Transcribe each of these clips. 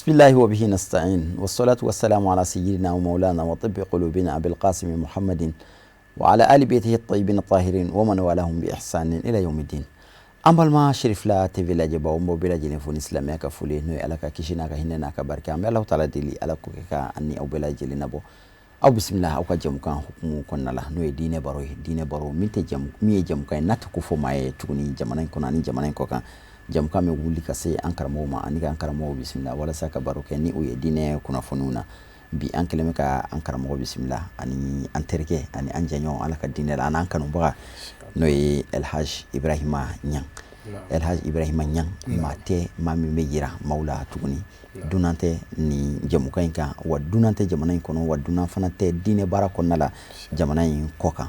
بسم الله وبه نستعين والصلاة والسلام على سيدنا ومولانا وطب قلوبنا أبي القاسم محمد وعلى آل بيته الطيبين الطاهرين ومن والاهم بإحسان إلى يوم الدين. An balima Cherifla TV lajɛbaw, n b'aw bɛɛ lajɛlen fo ni silamɛya ka foli, n'o ye Ala ka kisi n'a ka hinɛ n'a ka barika. An bɛ Alahu taala deli, Ala k'o kɛ ka an ni aw bɛɛ lajɛlen nabɔ. Aw bisimila aw ka jɛmukan hukumu kɔnɔna la, n'o ye diinɛ baro ye. Diinɛ baro min tɛ jamu min ye jɛmukan ye n'a tɛ ko fɔ maa ye tuguni jamana in kɔnɔ ani jamana in kɔ kan. Jɛmukan bɛ wuli ka se an karamɔgɔw ma ani k'an karamɔgɔw bisimila walasa ka baro kɛ ni u ye diinɛ kunnafoniw na. Bi an kɛlen bɛ ka an karamɔgɔ bisimila ani an terikɛ ani an jɛɲɔgɔn Ala ka diinɛ la ani an kanubaga, n'o ye Elhaj Ibrahima Niang. Elhaj Ibrahima Niang, maa tɛ maa min bɛ yira maaw la tuguni, dunan tɛ nin jɛmukan in kan, wa dunan tɛ jamana in kɔnɔ, wa dunan fana tɛ diinɛ baara kɔnɔna la jamana in kɔ kan.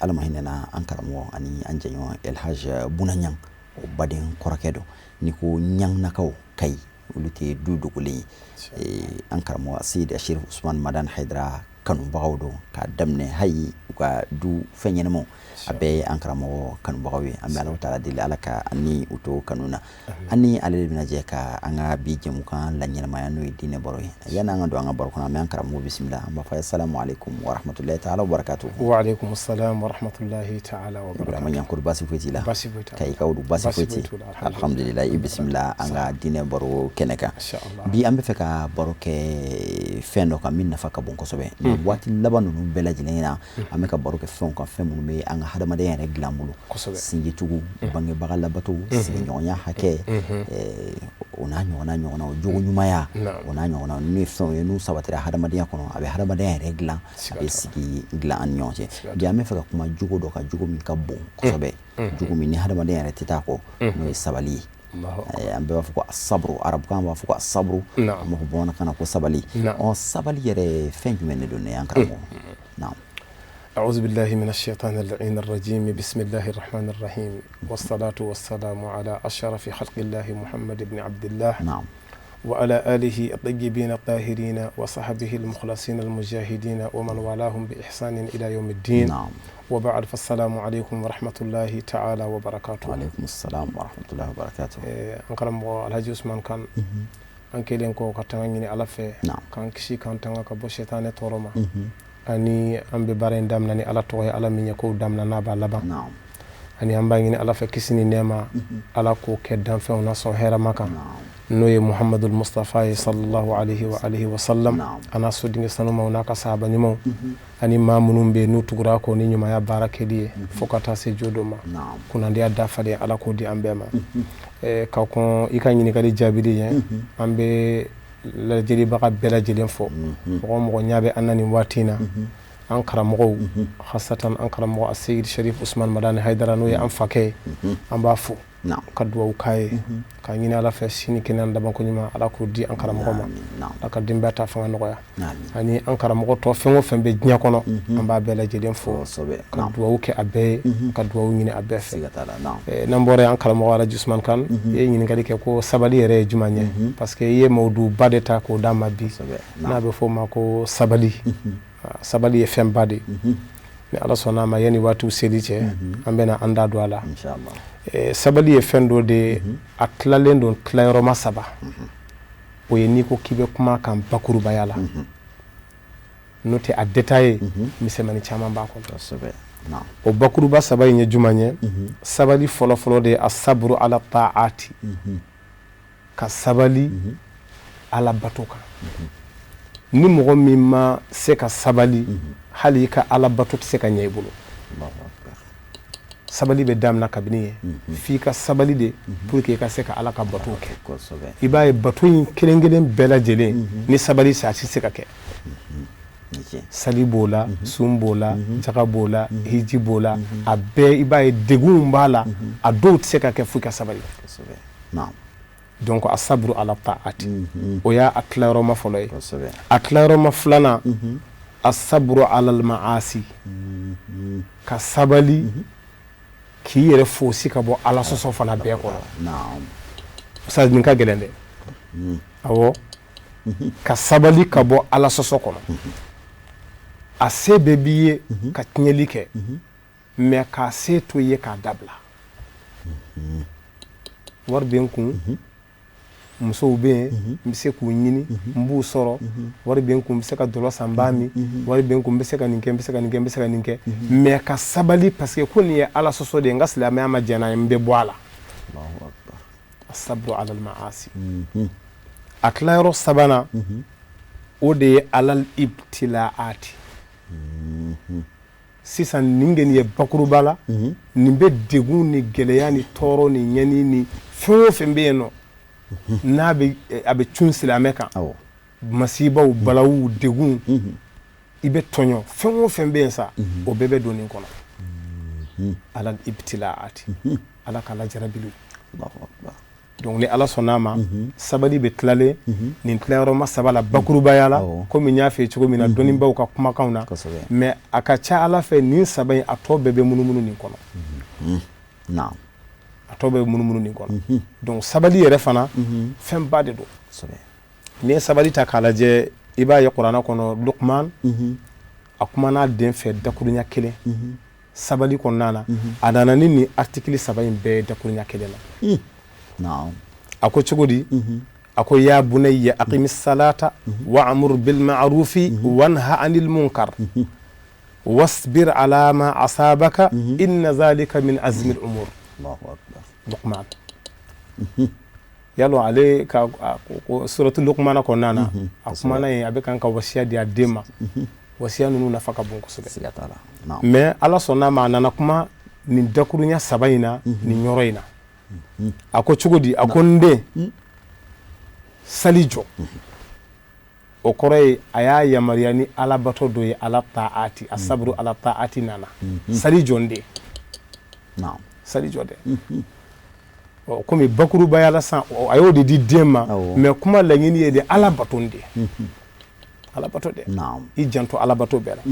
Ala ma hinɛna an karamɔgɔ ani an jɛɲɔgɔn Elhaj Buna Niang, o baden kɔrɔkɛ don. N'i ko Niangnakaw Kayi, olu tɛ du dogolen ye. An karamɔgɔ Seyidi Sherif Usman Madani Hayidara kanubagaw don k'a daminɛ hayi u ka du fɛn ɲɛnamaw, a bɛɛ ye an karamɔgɔ kanubagaw ye. An bɛ Alahu taala deli, Ala ka an ni u to kanu na. An ni ale de bɛna jɛ ka an ka bi jɛmukan laɲɛnamaya, n'o ye diinɛ baro ye. Yanni an ka don an ka baro kɔnɔ, an bɛ an karamɔgɔ bisimila. An b'a fɔ a ye salamu aleykum wa rahmatulahi taala wa barakatuhu. Wa aleykum salam wa rahmatulahi taala wa barakatuhu. Ibrahima Niang, kori baasi foyi t'i la? Baasi foyi t'a la. Kayikaw dun, baasi foyi t'i la? Alhamdulilayi. I bisimila an ka diinɛ baro kɛnɛ kan. Bi an bɛ fɛ ka baro kɛ fɛn dɔ kan min nafa ka bon kosɛbɛ nin waati laban ninnu bɛɛ lajɛlen na. An bɛ ka baro kɛ fɛnw kan, fɛn minnu bɛ an ka hadamadenya yɛrɛ dilan bolo: sinjitugu, bangebaga labato, sigiɲɔgɔnya hakɛ, o n'a ɲɔgɔnna ɲɔgɔnnaw, jogo ɲumanya, o n'a ɲɔgɔnnaw. Ninnu ye fɛnw ye n'u sabatira hadamadenya kɔnɔ, a bɛ hadamadenya yɛrɛ dilan, a bɛ sigi dilan an ni ɲɔgɔn cɛ. Bi an bɛ fɛ ka kuma jogo dɔ kan, jogo min ka bon kosɛbɛ, jogo min ni hadamadenya yɛrɛ tɛ taa kɔ, n'o ye sabali ye. An bɛɛ b'a fɔ ko asaburu, arabukan b'a fɔ ko asaburu, an b'a fɔ bamanankan na ko sabali. Ɔ, sabali yɛrɛ fɛn jumɛn de don, ne y'an karamɔgɔ? Naam. أعوذ بالله من الشيطان اللعين الرجيم. بسم الله الرحمن الرحيم، والصلاة والسلام على أشرف خلق الله محمد بن عبد الله وعلى آله الطيبين الطاهرين وصحبه المخلصين المجاهدين ومن والاهم بإحسان إلى يوم الدين. وبعد، فالسلام عليكم ورحمة الله تعالى وبركاته. وعليكم السلام ورحمة الله وبركاته. An karamɔgɔ Alhaji Usman Kan, an kɛlen kɔ ka tanga ɲini Ala fɛ, k'an kisi k'an tanga ka bɔ sɛtanɛ tɔɔrɔ ma, ani an bɛ baara in daminɛ ni Ala tɔgɔ ye, Ala min ye kow daminɛ n'a b'a laban, ani an b'a ɲini Ala fɛ kisi ni nɛɛma, Ala k'o kɛ danfɛnw na sɔn hɛrɛma kan, n'o ye Muhamadul Mustafa ye, sallallahu alaihi wa alihi wa sallam, a n'a sodenkɛ sanumaw n'a ka sahaba ɲumanw, ani maa minnu bɛ yen n'u tugura kɔ ni ɲumanya baara kɛli ye fo ka taa se jodon ma. Kunnandiya dafalen, Ala k'o di an bɛɛ ma. Ka kɔn i ka ɲininkali jaabili ɲɛ, an bɛ lajɛlibaga bɛɛ lajɛlen fo, mɔgɔ o mɔgɔ ɲɛ bɛ an na nin waati in na, an karamɔgɔw, hasatan an karamɔgɔ Aseyid Sharif Usman Madani Hayidara, n'o ye an fakɛ ye, an b'a fo ka dugawu k'a ye, k'a ɲini Ala fɛ sini kɛnɛya labanko ɲuman, Ala k'o di an karamɔgɔ ma, Ala ka denbaya ta fanga nɔgɔya, ani an karamɔgɔ tɔ fɛn o fɛn bɛ diɲɛ kɔnɔ, an b'a bɛɛ lajɛlen fo ka dugawu kɛ a bɛɛ ye, ka dugawu ɲini a bɛɛ fɛ. N'an bɔra yen, an karamɔgɔ Alhaji Usman Kan, i ye ɲininkali kɛ ko sabali yɛrɛ ye jumɛn ye, parce que i ye mawuduba de ta k'o d'an ma bi, n'a bɛ f'o ma ko sabali. Sabali ye fɛnba de ye. Ni Ala sɔnna a ma, yanni waatiw seli cɛ, an bɛna an da don a la. Sabali ye fɛn dɔ de ye, a tilalen don tilayɔrɔma saba. O ye n'i ko k'i bɛ kuma kan bakurubaya la, n'o tɛ a détaillé misɛnmanin caman b'a kɔnɔ. O bakuruba saba in ye jumɛn ye? Sabali fɔlɔfɔlɔ de ye asaburu ala taati, ka sabali Ala bato kan. Ni mɔgɔ min ma se ka sabali, hali i ka Ala bato tɛ se ka ɲɛ i bolo. Sabali bɛ daminɛ kabini ye f'i ka sabali de pour que i ka se ka Ala ka bato kɛ. I b'a ye bato in kelen kelen bɛɛ lajɛlen, ni sabali tɛ, a tɛ se ka kɛ. Sali b'o la, sun b'o la, jaga b'o la, hiji b'o la, a bɛɛ i b'a ye degunw b'a la, a dɔw tɛ se ka kɛ fo i ka sabali. Donc asaburu ala taati, o y'a tilayɔrɔma fɔlɔ ye. A tilayɔrɔma filanan, asaburu alal maasi, ka sabali k'i yɛrɛ fosi ka bɔ Ala sɔsɔ fana bɛɛ kɔnɔ. Sa nin ka gɛlɛn dɛ. Awɔ, ka sabali ka bɔ Ala sɔsɔ kɔnɔ. A se bɛɛ b'i ye ka tiɲɛli kɛ, mais k'a se to i ye k'a dabila. Wari bɛ n kun, Musow bɛ yen, n bɛ se k'u ɲini, n b'u sɔrɔ, wari bɛ n kun, n bɛ se ka dɔlɔ san, n b'a min, wari bɛ n kun, n bɛ se ka nin kɛ, n bɛ se ka nin kɛ, n bɛ se ka nin kɛ, mais ka sabali, parce que ko nin ye Ala sɔsɔ de ye, n ka silamɛya ma jɛn n'a ye, n bɛ bɔ a la. Asabru alal maasi. A tilayɔrɔ sabanan, o de ye alal ibtilaati. Sisan nin kɛ nin ye bakuruba la, nin bɛ degun ni gɛlɛya ni tɔɔrɔ ni ɲɛni ni fɛn o fɛn bɛ yen nɔ, n'a bɛ a bɛ cun silamɛ kan, masibaw, balawu, degun, i bɛ tɔɲɔ, fɛn o fɛn bɛ yen sa, o bɛɛ bɛ don nin kɔnɔ, alal ibtilaati, Ala ka lajarabiliw. Donc ni Ala sɔnna a ma, sabali bɛ tilalen nin tilayɔrɔma saba la bakurubaya la, komi n y'a f'i ye cogo min na dɔnnibaw ka kumakanw na. Mais a ka ca Ala fɛ, nin saba in, a tɔ bɛɛ bɛ munumunu nin kɔnɔ. A tɔ bɛɛ bɛ munumunu nin kɔnɔ. Donc sabali yɛrɛ fana, fɛnba de don. N'i ye sabali ta k'a lajɛ, i b'a ye kuranɛ kɔnɔ, Lukman a kumana a den fɛ dakurunya kelen sabali kɔnɔna na. A nana ni nin article saba in bɛɛ ye dakurunya kelen na. A ko cogo di? A ko: ya bunayya aqimi salata wa'mur bil ma'rufi wanha anil munkar wasbir ala ma asabaka inna zalika min azmi al umur. Luqman yalo, ale ka suratu Luqman kɔnɔna na, a kumana yen, a bɛ kan ka wasiya di a den ma. Wasiya ninnu nafa ka bon kosɛbɛ. Mais Ala sɔnna ma, a nana kuma nin dakurunya saba in na nin yɔrɔ in na. A ko cogo di? A ko: n den, sali jɔ. O kɔrɔ ye a y'a yamaruya ni alabato dɔ ye, ala taati, a saburu ala taati nana. Sali jɔ, n den, sali jɔ dɛ. Komi bakurubaya la san, a y'o de di den ma, mais kuma laɲini ye de ala bato, n den, ala bato dɛ, i janto ala bato bɛɛ la.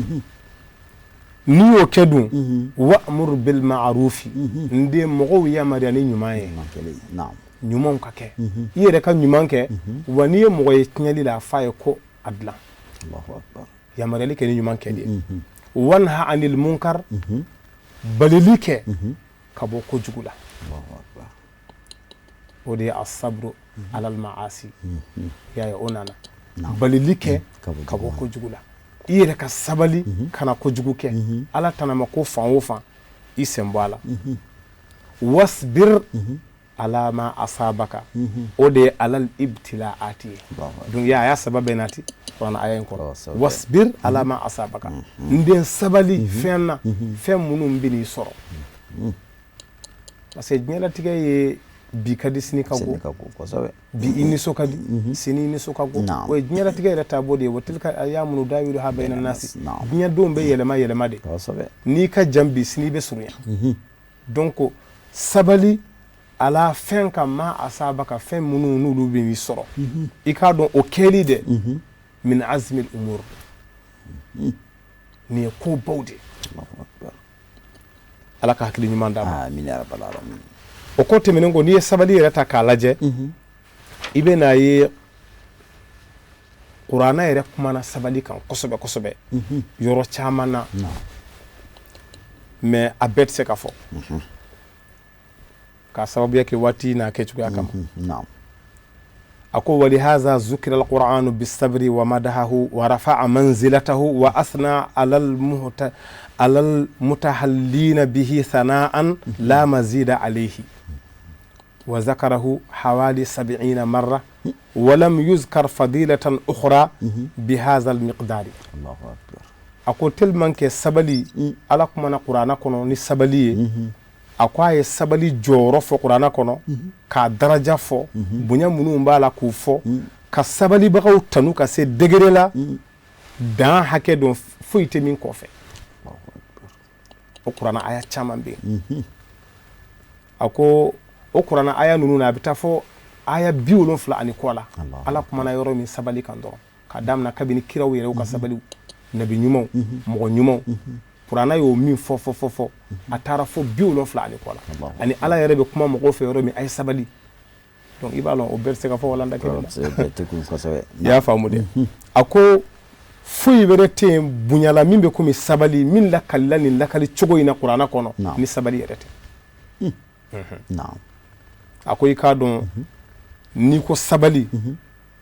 N'i y'o kɛ dun, wa'mur bil ma'rufi, n den, mɔgɔw yamaruya ni ɲuman ye, ɲumanw ka kɛ, i yɛrɛ ka ɲuman kɛ. Wa n'i ye mɔgɔ ye tiɲɛli la, a f'a ye ko a dilan, yamaruyali kɛ ni ɲuman kɛli ye. Wanha anil munkar, balili kɛ ka bɔ kojugu la. O de ye asabru alal maasi. Y'a ye, o nana balili kɛ ka bɔ kojugu la, i yɛrɛ ka sabali kana kojugu kɛ. Ala tana ma ko fan o fan, i sen bɔ a la. Wasbir ala ma asabaka, o de ye alal ibtilaati ye. Donc ya a y'a saba bɛɛ nati kuranɛ aya in kɔnɔ. Wasbir ala ma asabaka, n den, sabali fɛn na, fɛn minnu bɛ n'i sɔrɔ, parce que diɲɛlatigɛ ye bi ka di, sini ka go. Bi i nisɔn ka di, sini i nisɔn ka go. O ye diɲɛlatigɛ yɛrɛ taabolo de ye. Wa tilka ayamu nudawiluha bayna nasi, diɲɛ don bɛ yɛlɛma yɛlɛma de. N'i ka jan bi, sini i bɛ surunya. Donc sabali ala fɛn ka ma asabaka, fɛn minnu n'olu bɛ n'i sɔrɔ, i k'a dɔn o kɛli dɛ, min azmil umur, nin ye ko baw de. Ala ka hakili ɲuman d'a ma. O ko tɛmɛnen kɔ, n'i ye sabali yɛrɛ ta k'a lajɛ, i bɛ n'a ye kuranɛ yɛrɛ kumana sabali kan kosɛbɛ kosɛbɛ yɔrɔ caman na, mais a bɛɛ tɛ se ka fɔ k'a sababuya kɛ waati n'a kɛcogoya kama. A ko: walihaza zukira alqur'anu bisabri wa madahahu wa rafa'a manzilatahu wa asna alal mutahallina bihi sana'an la mazida alayhi wa zakarahu hawali 70 marra wa lam yuzkar fadilatan ukhra bihadha almiqdari. A ko tellement que sabali, Ala kumana kuranɛ kɔnɔ ni sabali ye. A ko a ye sabali jɔyɔrɔ fɔ kuranɛ kɔnɔ, k'a daraja fɔ, bonya minnu b'a la k'u fɔ, ka sabalibagaw tanu ka se degré la, dan hakɛ dɔn foyi tɛ min kɔfɛ. O kuranɛ aya caman bɛ yen. A ko o kuranɛ aya ninnu na, a bɛ taa fɔ aya 70 ani kɔ la, Ala kumana yɔrɔ min sabali kan dɔrɔn, ka daminɛ kabini kiraw yɛrɛ ka sabali, nabi ɲumanw, mɔgɔ ɲumanw, kuranɛ y'o min fɔ fɔ fɔ fɔ, a taara fo 70 ani kɔ la. Ani Ala yɛrɛ bɛ kuma mɔgɔw fɛ yɔrɔ min, a ye sabali. Donc i b'a dɔn, o bɛɛ tɛ se ka fɔ walanda kelen na. I y'a faamu dɛ. A ko foyi wɛrɛ tɛ yen bonyala min bɛ komi sabali, min lakalila nin lakali cogo in na kuranɛ kɔnɔ, ni sabali yɛrɛ tɛ. A ko i k'a dɔn. N'i ko sabali,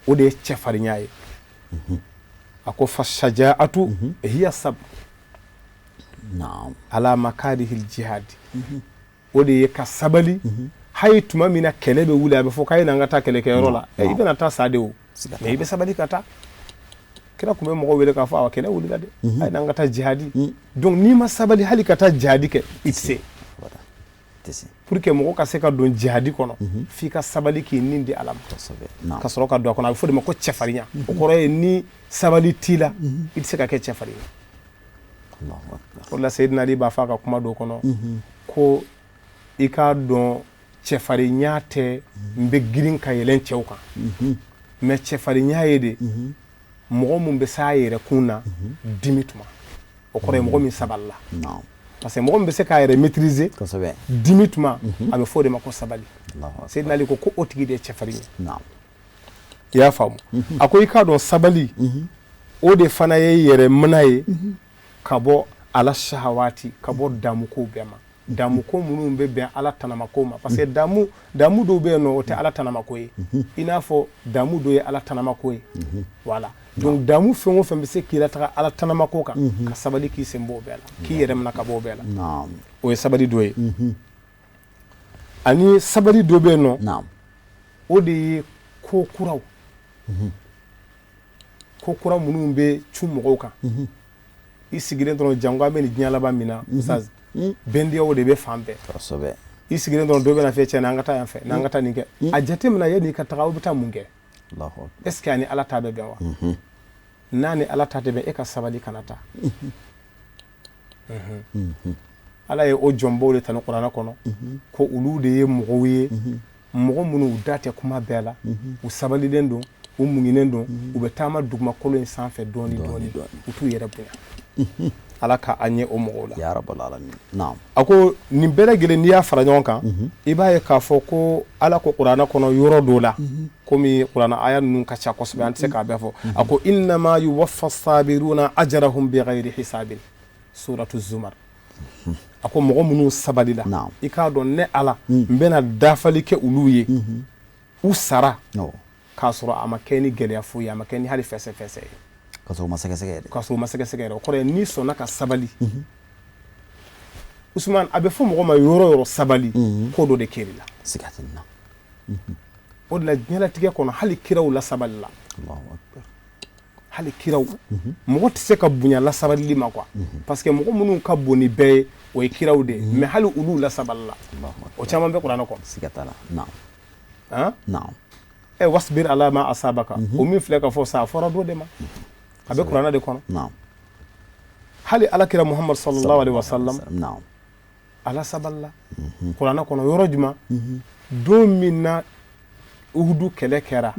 o de ye cɛfarinya ye. A ko fashajaatu hiya sabr ala makarihil jihadi. O de ye ka sabali hali tuma min na kɛlɛ bɛ wuli, a bɛ fɔ k'a ye n'an ka taa kɛlɛkɛyɔrɔ la, i bɛna taa sa de o, mais i bɛ sabali ka taa. Kira tun bɛ mɔgɔw wele k'a fɔ awa, kɛlɛ wulila dɛ, a ye n'an ka taa jihadi. Donc n'i ma sabali hali ka taa jihadi kɛ, i tɛ se. Pour que mɔgɔ ka se ka don jihadi kɔnɔ, f'i ka sabali k'i nin di Ala ma ka sɔrɔ ka don a kɔnɔ. A bɛ fɔ de ma ko cɛfarinya. O kɔrɔ ye ni sabali t'i la, i tɛ se ka kɛ cɛfarin ye. O la, Seyidina Ali b'a fɔ a ka kuma dɔ kɔnɔ ko i k'a dɔn, cɛfarinya tɛ n bɛ girin ka yɛlɛn cɛw kan, mais cɛfarinya ye de mɔgɔ min bɛ s'a yɛrɛ kun na dimi tuma. O kɔrɔ ye mɔgɔ min sabalila, parce que mɔgɔ min bɛ se k'a yɛrɛ maîtriser dimi tuma, a bɛ fɔ o de ma ko sabali. Seyidina Ali ko ko o tigi de ye cɛfarin ye. I y'a faamu? A ko i k'a dɔn, sabali, o de fana ye yɛrɛ minɛ ye ka bɔ ala shahawati, ka bɔ damukow bɛɛ ma, damuko minnu bɛ bɛn Ala tanamako ma, parce que damu damu dɔw bɛ yen nɔ, o tɛ Ala tanamako ye, i n'a fɔ damu dɔ ye Ala tanamako ye. Voilà, donc damu fɛn o fɛn bɛ se k'i lataga Ala tanamako kan, ka sabali k'i sen bɔ o bɛɛ la, k'i yɛrɛ minɛ ka bɔ o bɛɛ la, o ye sabali dɔ ye. Ani sabali dɔ bɛ yen nɔ, o de ye ko kuraw, ko kura minnu bɛ cun mɔgɔw kan. I sigilen dɔrɔn, janko an bɛ nin diɲɛ laban min na, Ustaz, bɛndiyaw de bɛ fan bɛɛ. I sigilen dɔrɔn, dɔ bɛna fɛ cɛ n'an ka taa yan fɛ, n'an ka taa nin kɛ. A jateminɛ, yanni i ka taga, aw bɛ taa mun kɛ? Est ce que a ni Ala ta bɛ bɛn wa? N'a ni Ala ta tɛ bɛn, e ka sabali, kana taa. Ala ye o jɔnbaw de tanu kuranɛ kɔnɔ ko olu de ye mɔgɔw ye, mɔgɔ minnu da tɛ kuma bɛɛ la, u sabalilen don, u muɲunen don, u bɛ taama dugumakolo in sanfɛ dɔɔni dɔɔni, u t'u yɛrɛ bonya. Ala ka an ɲɛ o mɔgɔw la. A ko nin bɛɛ lajɛlen, n'i y'a fara ɲɔgɔn kan, i b'a ye k'a fɔ ko Ala ko kuranɛ kɔnɔ yɔrɔ dɔ la, komi kuranɛ aya ninnu ka ca kosɛbɛ, an tɛ se k'a bɛɛ fɔ, a ko innama yuwaffa sabiruna ajrahum bighayri hisabin, suratu Zumar. A ko mɔgɔ minnu sabalila, i k'a dɔn ne Ala n bɛna dafali kɛ olu ye, u sara k'a sɔrɔ a ma kɛ ni gɛlɛya foyi ye, a ma kɛ ni hali fɛsɛfɛsɛ ye. K'a sɔrɔ u ma sɛgɛsɛgɛ yɛrɛ. K'a sɔrɔ u ma sɛgɛsɛgɛ yɛrɛ. O kɔrɔ ye n'i sɔnna ka sabali, Usman, a bɛ fɔ mɔgɔ ma yɔrɔ yɔrɔ sabali, ko dɔ de kɛr'i la. Siga tɛ nin na. O de la, diɲɛlatigɛ kɔnɔ, hali kiraw la sabalila. Hali kiraw. Mɔgɔ tɛ se ka bonya lasabalili ma quoi, parce que mɔgɔ minnu ka bon ni bɛɛ ye, o ye kiraw de ye, mais hali olu lasabalila. O caman bɛ kuranɛ kɔnɔ. Siga t'a la, naam. Han. Naam. Ɛ, wasbir ala ma asabaka, o min filɛ ka fɔ sa, a fɔra dɔ de ma, a bɛ kuranɛ de kɔnɔ. Hali Ala kira Muhammad sallallahu alaihi wasallam, ala sabalila kuranɛ kɔnɔ yɔrɔ jumɛn? Don min na Uhudu kɛlɛ kɛra,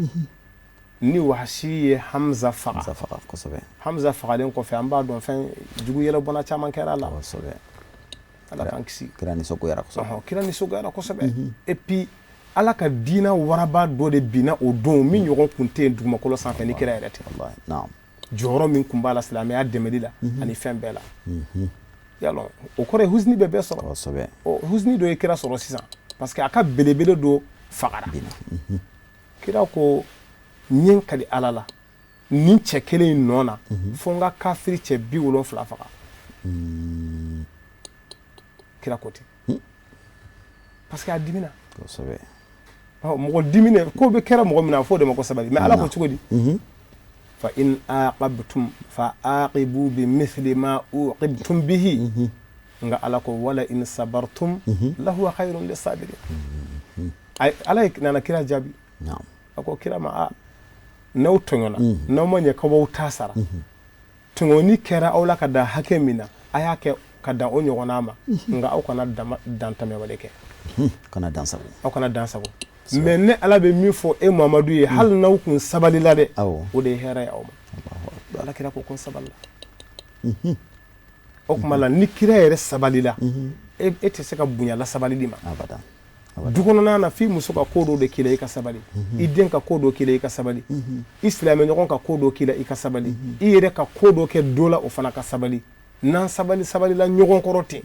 ni Wahasi ye Hamza faga. Hamza fagalen kɔfɛ, an b'a dɔn fɛn jugu yɛlɛ bɔnna caman kɛra a la. Ala k'an kisi. Kira nisɔngoyara kosɛbɛ. Kira nisɔngoyara kosɛbɛ. Et puis Ala ka diinɛ waraba dɔ de binna o don, min ɲɔgɔn kun tɛ yen dugumakolo sanfɛ ni kira yɛrɛ tɛ. Jɔyɔrɔ min kun b'a la silamɛya dɛmɛli la ani fɛn bɛɛ la, yalɔ o kɔrɔ ye husni bɛ bɛɛ sɔrɔ. Husni dɔ ye kira sɔrɔ sisan, parce que a ka belebele dɔ fagara. Kira ko n ye n kali Ala la, nin cɛ kelen in nɔ na, fo n ka kafiri cɛ 70 faga. Kira ko ten parce que a dimina. Mɔgɔ diminen, ko bɛ kɛra mɔgɔ min na, a fɔ o de ma ko sabali. Mais Ala ko cogo di? Fa in aqabtum fa aqibu bi mithli ma uqibtum bihi. Nka Ala ko wala in sabartum lahuwa khayrun lisabirin. Ala nana kira jaabi, a ko kira ma a n'aw tɔɲɔna, n'aw ma ɲɛ k'aw b'aw ta sara, tɔɲɔni kɛra aw la ka dan hakɛ min na, a y'a kɛ ka dan o ɲɔgɔnna ma, nka aw kana dantɛmɛwale kɛ. Kana dan sago. Aw kana dan sago. Mais ne Ala bɛ min fɔ e Mamadu ye, hali n'aw kun sabalila dɛ, o de ye hɛrɛ ye aw ma. Ala kira ko ko n sabalila. O tuma la, ni kira yɛrɛ sabalila, e tɛ se ka bonya la sabalili ma. Du kɔnɔna na, f'i muso ka ko dɔ de k'i la, i ka sabali. I den ka ko dɔ k'i la, i ka sabali. I silamɛ ɲɔgɔn ka ko dɔ k'i la, i ka sabali. I yɛrɛ ka ko dɔ kɛ dɔ la, o fana ka sabali. N'an sabali sabalila ɲɔgɔn kɔrɔ ten,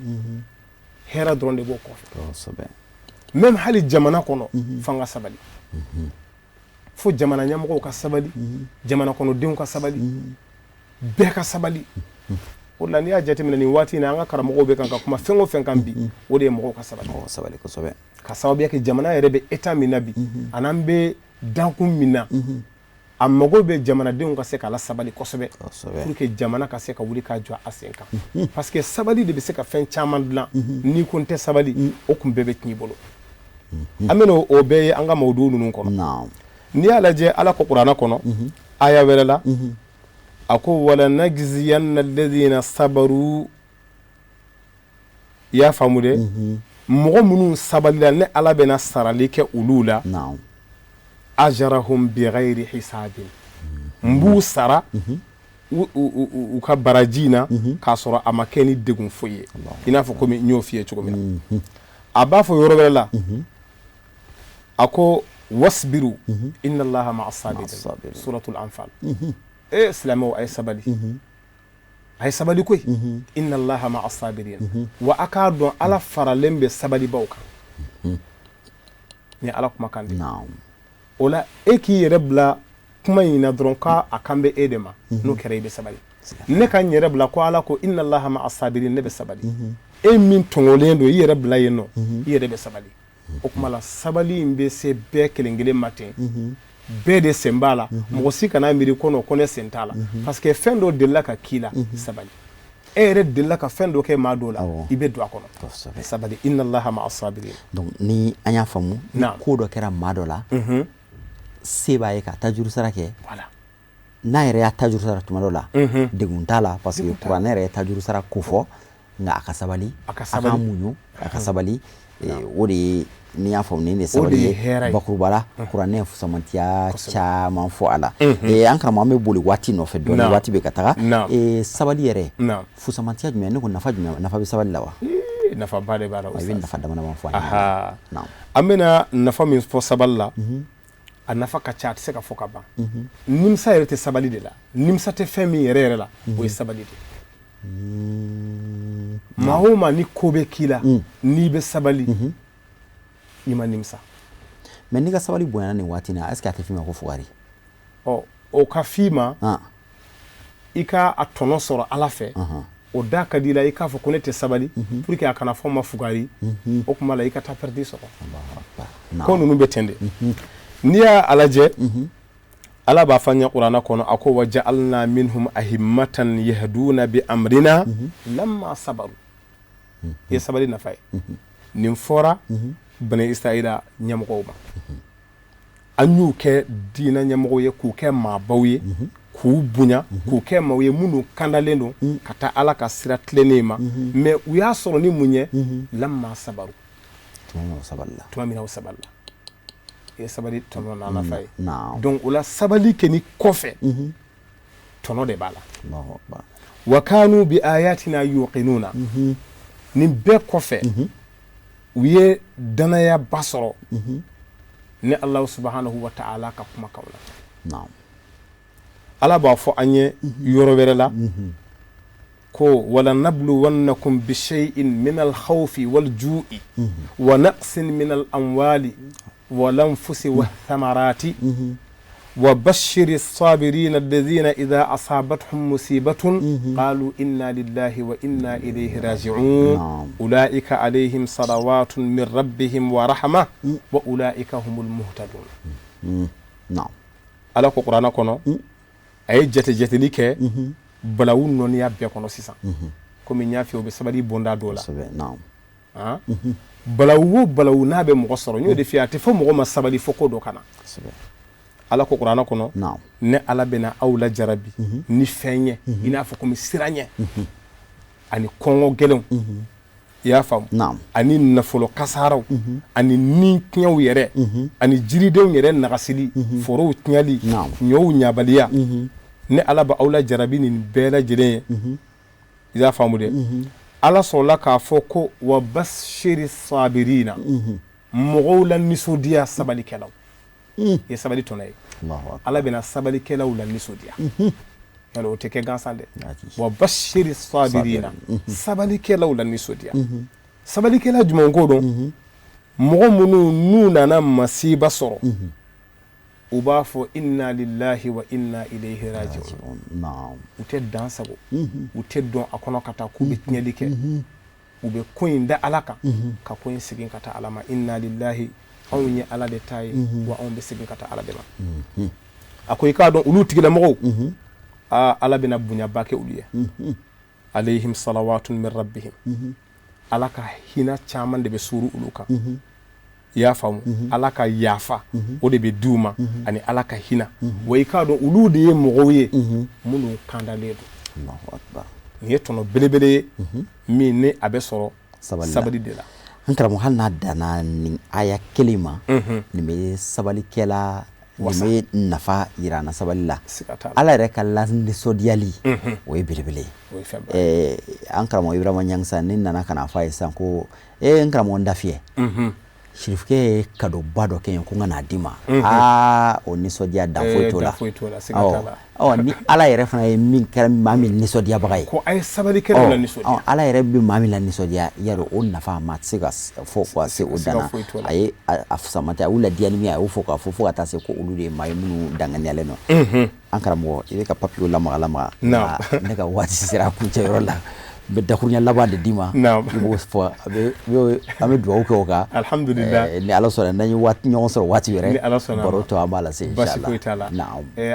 hɛrɛ dɔrɔn de b'o kɔfɛ. Même hali jamana kɔnɔ, f'an ka sabali. Fo jamana ɲɛmɔgɔw ka sabali, jamana kɔnɔdenw ka sabali, bɛɛ ka sabali. O la, n'i y'a jateminɛ nin waati in na, an ka karamɔgɔw bɛ kan ka kuma fɛn o fɛn kan bi, o de ye mɔgɔw ka sabali. Sabali kosɛbɛ. Ka sababuya kɛ jamana yɛrɛ bɛ état min na bi, an'an bɛ dankun min na, a mago bɛ jamanadenw ka se k'a la sabali kosɛbɛ pour que jamana ka se ka wuli k'a jɔ a sen kan, parce que sabali de bɛ se ka fɛn caman dilan. N'i ko n tɛ sabali, o kun bɛɛ bɛ tiɲɛ i bolo. An bɛna o bɛɛ ye an ka mawudu ninnu kɔnɔ. N'i y'a lajɛ, Ala ko kuranɛ kɔnɔ aya wɛrɛ la, a ko wala najziyanna alladhina sabaru. I y'a faamu dɛ? Mɔgɔ minnu sabalila, ne Ala bɛna sarali kɛ olu la, ajarahum bighayri hisabin, n b'u sara u ka baraji na k'a sɔrɔ a ma kɛ ni degun foyi ye, i n'a fɔ komi n y'o f'i ye cogo min na. A b'a fɔ yɔrɔ wɛrɛ la, a ko wasbiru inna allaha ma'a sabirin, suratul anfal. E silamɛw, a ye sabali, a ye sabali koyi. Inna allaha ma'a sabirin, wa a k'a dɔn Ala faralen bɛ sabalibaw kan. Ni Ala kumakan de. O la, e k'i yɛrɛ bila kuma in na dɔrɔn k'a a kan bɛ e de ma, n'o kɛra i bɛ sabali. Ne ka n yɛrɛ bila ko Ala ko inna allaha ma'a sabirin, ne bɛ sabali. E min tɔɲɔlen don, i yɛrɛ bila yen nɔ, i yɛrɛ bɛ sabali. O tuma la, sabali in bɛ se bɛɛ kelen kelen ma ten. Bɛɛ de sen b'a la. Mɔgɔ si kana miiri kɔnɔ ko ne sen t'a la, parce que fɛn dɔ delila ka k'i la, sabali. E yɛrɛ delila ka fɛn dɔ kɛ maa dɔ la, i bɛ don a kɔnɔ, sabali. Inna allaha ma'a sabirin. Donc ni an y'a faamu, ni ko dɔ kɛra maa dɔ la, se b'a ye ka tajuru sara kɛ, n'a yɛrɛ y'a tajuru sara tuma dɔ la, degun t'a la, parce que kuranɛ yɛrɛ ye tajuru sara ko fɔ. Nka a ka sabali, a ka sabali, a muɲu, a ka sabali. O de ye, n'i y'a faamu, nin de sabali ye bakuruba la. Kuranɛ ye fusamantiya caman fɔ a la. An karamɔgɔ, an bɛ boli waati nɔfɛ dɔɔni, waati bɛ ka taga. Sabali yɛrɛ fusamantiya jumɛn? Ne ko nafa jumɛn, nafa bɛ sabali la wa? Nafaba de b'a la. I bɛ nafa dama dama fɔ an ye. An bɛna nafa min fɔ sabali la, a nafa ka ca, a tɛ se ka fɔ ka ban. Nimisa yɛrɛ tɛ sabali de la. Nimisa tɛ fɛn min yɛrɛ yɛrɛ la, o ye sabali de ye. Maa o maa, ni ko bɛ k'i la, n'i bɛ sabali, i ma nimisa. Mais n'i ka sabali bonyana nin waati na, est ce que a tɛ f'i ma ko fugari? Ɔ, o ka f'i ma, i ka a tɔnɔ sɔrɔ Ala fɛ, o da ka di i la. I k'a fɔ ko ne tɛ sabali pour que a kana fɔ n ma fugari. O tuma la, i ka taa perte sɔrɔ. Ko ninnu bɛ ten de. N'i y'a lajɛ, Ala b'a fɔ an ye kuranɛ kɔnɔ, a ko wa ja'alna minhum ahimmatan yahduna bi amrina lamma sabaru. I ye sabali nafa ye. Nin fɔra bani Israila ɲɛmɔgɔw ma. An y'u kɛ diinɛ ɲɛmɔgɔw ye, k'u kɛ maabaw ye, k'u bonya, k'u kɛ maaw ye minnu kandalen don ka taa Ala ka sira tilennen ma. Mais u y'a sɔrɔ ni mun ye? Lamma sabaru, tuma min na u sabalila. I ye sabali tɔnɔ n'a nafa ye. Donc o la, sabali kɛ ni kɔfɛ, tɔnɔ de b'a la. Wa kanu bi ayatina yuqinuna. Nin bɛɛ kɔfɛ, u ye danayaba sɔrɔ ni Alahu subahanahu wa ta'ala ka kumakanw na. Ala b'a fɔ an ye yɔrɔ wɛrɛ la ko wala nabluwannakum bishay'in min alkhawfi walju'i wa naqsin min alamwali walanfusi wathamarati wa bashiri sabirina alladhina idha asabatuhum musibatun qalu inna lillahi wa inna ilayhi raji'un ulaika alayhim salawatun min rabbihim wa rahma wa ulaika humul muhtadun. Ala ko kuranɛ kɔnɔ, a ye jate jateli kɛ balawu nɔniya bɛɛ kɔnɔ sisan. Komi n y'a f'i ye, o bɛ sabali bonda dɔ la. Balawu o balawu n'a bɛ mɔgɔ sɔrɔ, n y'o de f'i ye, a tɛ fɔ mɔgɔ ma sabali fo ko dɔ ka na. Ala ko kuranɛ kɔnɔ, ne Ala bɛna aw lajarabi ni fɛn ye, i n'a fɔ komi siranɲɛ ani kɔngɔ gɛlɛnw, i y'a faamu, ani nafolo kasaraw, ani ni tiɲɛw yɛrɛ, ani jiridenw yɛrɛ nagasili, forow tiɲɛli, ɲɔw ɲabaliya. Ne Ala bɛ aw lajarabi nin bɛɛ lajɛlen ye. I y'a faamu dɛ? Ala sɔrɔla k'a fɔ ko wa bashiri sabirina, mɔgɔw la nisɔndiya sabalikɛlaw. I ye sabali tɔnɔ ye. Ala bɛna sabalikɛlaw la nisɔndiya. Yala o tɛ kɛ gansan dɛ. Wa bashiri sabirina, sabalikɛlaw la nisɔndiya. Sabalikɛla jumɛn ko don? Mɔgɔ minnu n'u nana masiba sɔrɔ. U b'a fɔ inna lillahi wa inna ilayhi raji'un. U tɛ dan sago, u tɛ don a kɔnɔ ka taa k'u bɛ tiɲɛli kɛ. U bɛ ko in da Ala kan, ka ko in segin ka taa Ala ma. Inna lillahi, anw ye Ala de ta ye, wa anw bɛ segin ka taa Ala de ma. A ko i k'a dɔn olu tigilamɔgɔw, aa, Ala bɛna bonyaba kɛ olu ye. Alayhim salawatun min rabbihim, Ala ka hinɛ caman de bɛ suuru olu kan. I y'a faamu? Ala ka yafa o de bɛ di u ma, ani Ala ka hinɛ. Wa i k'a dɔn olu de ye mɔgɔw ye minnu kandalen don. Nin ye tɔnɔ belebele ye min ni a bɛ sɔrɔ sabali de la. An karamɔgɔ, hali n'a danna nin aya kelen ma, nin bɛ sabalikɛla, nin bɛ nafa yira an na sabali la. Ala yɛrɛ ka lanisɔndiyali, o ye belebele ye. An karamɔgɔ Ibrahima Ɲang sa, ne nana ka na fɔ a ye sisan ko ee, n karamɔgɔ, n dafiyɛ, sirifukɛ ye kadoba dɔ kɛ n ye ko n ka n'a d'i ma. Aa, o nisɔndiya dan foyi t'o la. Ɔ, ni Ala yɛrɛ fana ye min kɛra maa min nisɔndiyabaga ye, ko a ye sabali kɛ la nisɔndiya, Ala yɛrɛ bɛ maa min la nisɔndiya, i y'a dɔn o nafa maa tɛ se ka fɔ ka se o dan na. A ye a fisamantɛ, a y'u ladiya ni min ye, a y'o fɔ k'a fɔ fo ka taa se ko olu de ye maa ye minnu danganiyalen don. An karamɔgɔ, i bɛ ka papiyew lamaga lamaga, ne ka waati sera a kuncɛyɔrɔ la. N bɛ dakurunya laban de d'i ma, i b'o fɔ, an bɛ dugawu kɛ o kan. Alhamdulillah. Ni Ala sɔnna, n'an ye waati ɲɔgɔn sɔrɔ waati wɛrɛ, ni Ala sɔnna, baro tɔ an b'a lase. Basi foyi t'a la.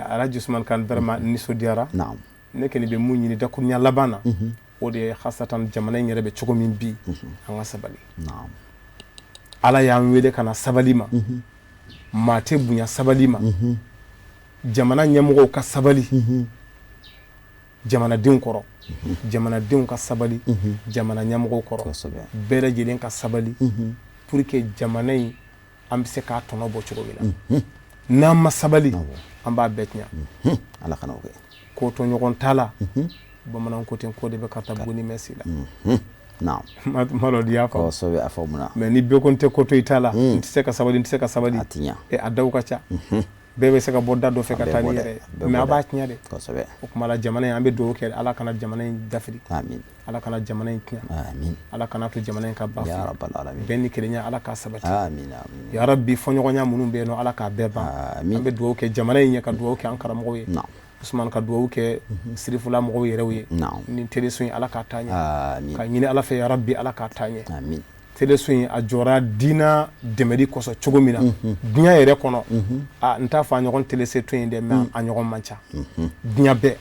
Alhaji Usman Kan, vraiment nisɔndiyara. Ne kɔni bɛ mun ɲini dakurunya laban na, o de ye hasatan jamana in yɛrɛ bɛ cogo min bi, an ka sabali. Ala y'an wele ka na sabali ma. Maa tɛ bonya sabali ma. Jamana ɲɛmɔgɔw ka sabali jamanadenw kɔrɔ, jamanadenw ka sabali jamana ɲɛmɔgɔw kɔrɔ, bɛɛ lajɛlen ka sabali pour que jamana in an bɛ se k'a tɔnɔ bɔ cogo min na. N'an ma sabali, an b'a bɛɛ tiɲɛ. Ala kana o kɛ. Ko to ɲɔgɔn ta la, bamananw ko ten, ko de bɛ ka taa bugu ni mɛn si la. Malo di y'a fɔ. A faamuna. Mais ni bɛɛ ko n tɛ ko to i ta la, n tɛ se ka sabali, n tɛ se ka sabali, a ti ɲa. A daw ka ca, bɛɛ bɛ se ka bɔ da dɔ fɛ ka taa n'i yɛrɛ ye, mais a b'a tiɲɛ de. O tuma la, jamana in, an bɛ dugawu kɛ, Ala kana jamana in dafiri, Ala kana jamana in tiɲɛ, Ala kana to jamana in ka ba, bɛn ni kelenya Ala k'a sabati ya Rabbi. Fɔɲɔgɔnya minnu bɛ yen nɔ, Ala k'a bɛɛ ban. An bɛ dugawu kɛ jamana in ye, ka dugawu kɛ an karamɔgɔw ye, Usman, ka dugawu kɛ sirifula mɔgɔw yɛrɛw ye. Ni teleso in, Ala k'a taa ɲɛ, ka ɲini Ala fɛ ya Rabbi, Ala k'a taa ɲɛ. Teleso in a jɔra diinɛ dɛmɛli kosɔn cogo min na diɲɛ yɛrɛ kɔnɔ, n t'a fɔ a ɲɔgɔn telese to yen dɛ, mais a ɲɔgɔn man ca diɲɛ bɛɛ,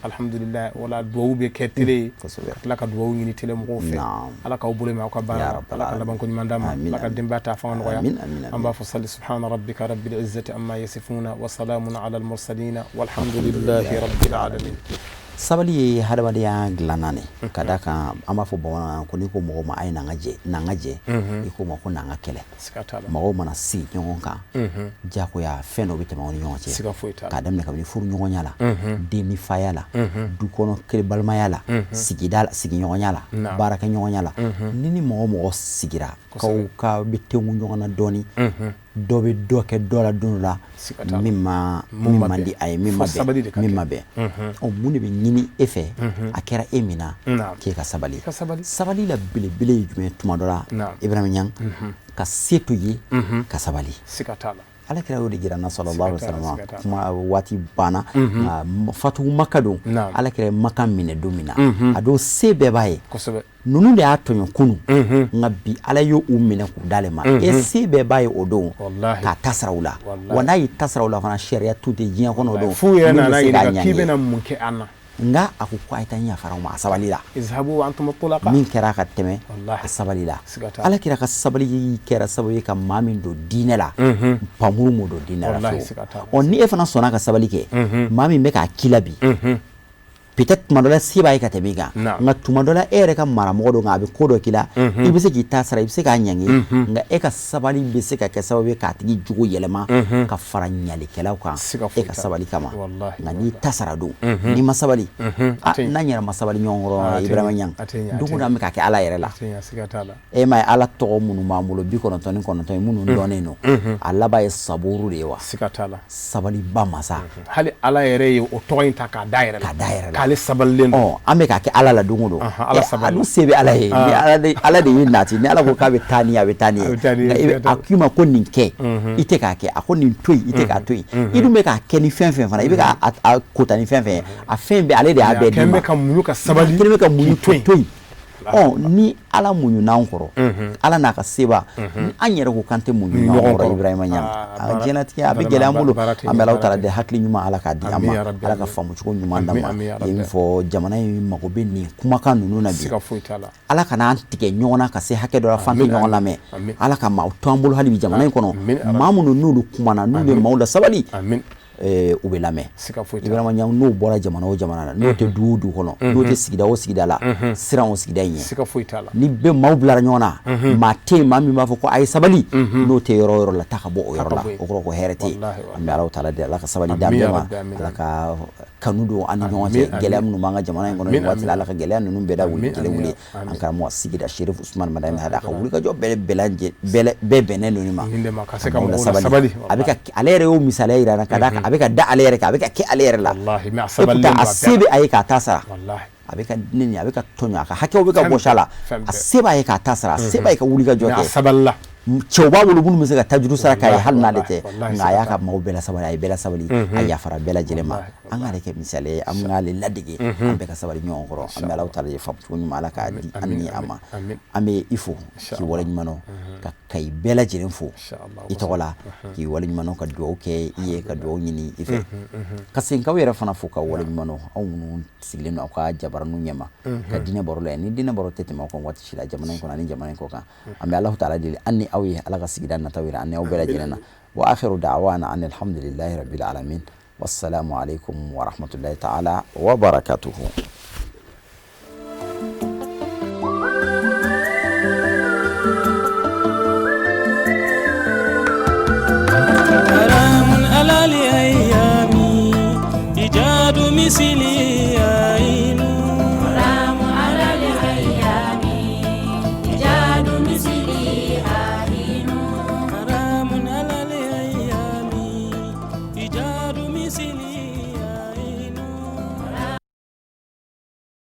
alhamdulillah. Wala dugawu bɛ kɛ tele ye, ka tila ka dugawu ɲini tele mɔgɔw fɛ. Ala k'aw bolo mɛn aw ka baara, Ala ka labanko ɲuman d'an ma, Ala ka denbaya ta fanga nɔgɔya. An b'a fɔ sali subhana rabbika rabbil izzati amma yasifuna wa salamun ala al mursalina walhamdulillahi rabbil alamin. Sabali ye hadamadenya dilanna de ka da kan. An b'a fɔ bamanankan ko n'i ko mɔgɔ ma a ye n'an ka jɛ, n'an ka jɛ, i ko ma ko n'an ka kɛlɛ. Mɔgɔw mana sigi ɲɔgɔn kan, jagoya fɛn dɔ bɛ tɛmɛ aw ni ɲɔgɔn cɛ, k'a daminɛ kabini furu ɲɔgɔnya la, den ni faya la, du kɔnɔ kelen balimaya la, sigida sigiɲɔgɔnya la, baarakɛɲɔgɔnya la. Ni mɔgɔ mɔgɔ sigira k'aw ka bɛ tengu ɲɔgɔn na dɔɔni, dɔ bɛ dɔ kɛ dɔ la don dɔ la min ma min man di a ye, min ma bɛn, min ma bɛn. Ɔ, mun de bɛ ɲini e fɛ, a kɛra e min na, k'e ka sabali? Sabali la belebele ye jumɛn? Tuma dɔ la, Ibrahima Ɲang, ka se to ye ka sabali. Ala kira y'o de jira na, sallallahu alaihi wasallam. Kuma waati banna, nka fatugu Maka don, Ala kira ye Maka minɛ don min na, a don se bɛɛ b'a ye. Ninnu de y'a tɔɲɔ kunun, nka bi Ala y'u minɛ k'u d'ale ma. E se bɛɛ b'a ye o don k'a ta sara u la. Wa n'a y'i ta sara u la fana, sariya tun tɛ diɲɛ kɔnɔ o don. F'u yɛrɛ nana ɲininka k'i bɛna mun kɛ an na. Nka a ko ko a ye taa, yafara ma, a sabali la. Izhabu wa antum tulaqa. Min kɛra ka tɛmɛ, a sabali la. Ala kira ka sabali kɛra sababu ye ka maa min don diinɛ la, pamuru m'o don diinɛ la fiyewu. Ɔ, ni e fana sɔnna ka sabali kɛ, maa min bɛ k'a k'i la bi, peut-être tuma dɔ la se b'a ye ka tɛmɛ i kan, nka tuma dɔ la e yɛrɛ ka maramɔgɔ don, nka a bɛ ko dɔ k'i la, i bɛ se k'i ta sara, i bɛ se k'a ɲangi, nka e ka sabali bɛ se ka kɛ sababu ye k'a tigi jogo yɛlɛma ka fara ɲalikɛlaw kan e ka sabali kama. Nka n'i ta sara don, n'i ma sabali, n'an yɛrɛ ma sabali ɲɔgɔn kɔrɔ, Ibrahima Ɲang, don o don an bɛ ka kɛ Ala yɛrɛ la. E ma ye Ala tɔgɔ minnu b'an bolo, 99 minnu dɔnnen don, a laban ye saburu de ye wa? Sabaliba masa. Hali Ala yɛrɛ ye o tɔgɔ in ta k'a da yɛrɛ la. K'a da yɛrɛ la. K'ale sabalilen don. An bɛ k'a kɛ Ala la don o don. Ala sabali. A dun se bɛ Ala ye. Ni Ala de y'i nati, ni Ala ko k'a bɛ taa ni ye, a bɛ taa ni ye. A k'i ma ko nin kɛ, i tɛ k'a kɛ. A ko nin to yen, i tɛ k'a to yen. I dun bɛ k'a kɛ ni fɛn fɛn fana, i bɛ k'a kota ni fɛn fɛn ye, a fɛn bɛɛ ale de y'a bɛɛ d'i ma. A kɛlen bɛ ka muɲu ka sabali. A kɛlen bɛ ka muɲu to yen. Ɔ ni Ala muɲun'an kɔrɔ, Ala n'a ka seba, ni an yɛrɛ ko k'an tɛ muɲu ɲɔgɔn kɔrɔ, Ibrahima Niang, a diɲɛlatigɛ a bɛ gɛlɛya an bolo. An bɛ Alahu taala deli, hakili ɲuman Ala k'a di an ma, Ala ka faamucogo ɲuman d'an ma. I ye min fɔ, jamana in mago bɛ nin kumakan ninnu na bi. Ala kana an tigɛ ɲɔgɔn na ka se hakɛ dɔ la f'an tɛ ɲɔgɔn lamɛn. Ala ka maaw to an bolo hali bi jamana in kɔnɔ, maa minnu n'olu kumana, n'olu ye maaw lasabali, u bɛ lamɛn. Ibrahima Niang, n'o bɔra jamana o jamana na, n'o tɛ du o du kɔnɔ, n'o tɛ sigida o sigida la, siran o sigida in ɲɛ. Ni bɛ maaw bilara ɲɔgɔn na, maa tɛ yen maa min b'a fɔ ko a ye sabali, n'o tɛ yɔrɔ o yɔrɔ la, taa ka bɔ o yɔrɔ la, o kɔrɔ ko hɛrɛ tɛ yen. An bɛ Alahu taala deli, Ala ka sabali d'an bɛɛ ma, Ala ka kanu don an ni ɲɔgɔn cɛ. Gɛlɛya minnu b'an ka jamana in kɔnɔ nin waati la, Ala ka gɛlɛya ninnu bɛɛ da wuli kelen wuli. An karamɔgɔ sigida Sherif Usman Madani Haidara, a ka wulikajɔ bɛɛ bɛnnen don nin ma. Sabali, a bɛ ka ale yɛrɛ y'o misaliya jira an na, ka d'a kan a bɛ ka da ale yɛrɛ kan, a bɛ ka kɛ ale yɛrɛ la. A se bɛ a ye k'a ta sara, a bɛ ka nɛni, a bɛ ka tɔɲɔ, a ka hakɛw bɛ ka bɔsi a la, a se b'a ye k'a ta sara, a se b'a ye ka wulikajɔ kɛ. Cɛw b'a bolo minnu bɛ se ka tajuru sara k'a ye hali n'ale tɛ, nka a y'a ka maaw bɛɛ lasabali, a ye bɛɛ lasabali, a yafara bɛɛ lajɛlen ma. An k'ale kɛ misali ye, an k'ale ladege, an bɛɛ ka sabali ɲɔgɔn kɔrɔ. An bɛ Alahu taala ye faamucogo ɲuman Ala k'a di an ni a ma. An bɛ i fo k'i waleɲuman dɔn, ka Kayi bɛɛ lajɛlen fo i tɔgɔ la, k'i waleɲuman dɔn, ka dugawu kɛ i ye, ka dugawu ɲini i fɛ, ka segin k'aw yɛrɛ fana fo ka waleɲuman dɔn, aw minnu sigilen don aw ka jabaraninw ɲɛma ka diinɛ baro la. Ni diinɛ baro tɛ tɛmɛ aw kan waati si la, jamana in kɔnɔ ani jamana in kɔ kan. An bɛ Alahu taala deli an ni aw ye, Ala ka sigida nataw yira an ni aw bɛɛ lajɛlen na. Wa akhiru da'wana anil hamdulillahi rabbil alamin, wassalamu alaikum wa rahmatullahi ta'ala wa barakatuhu.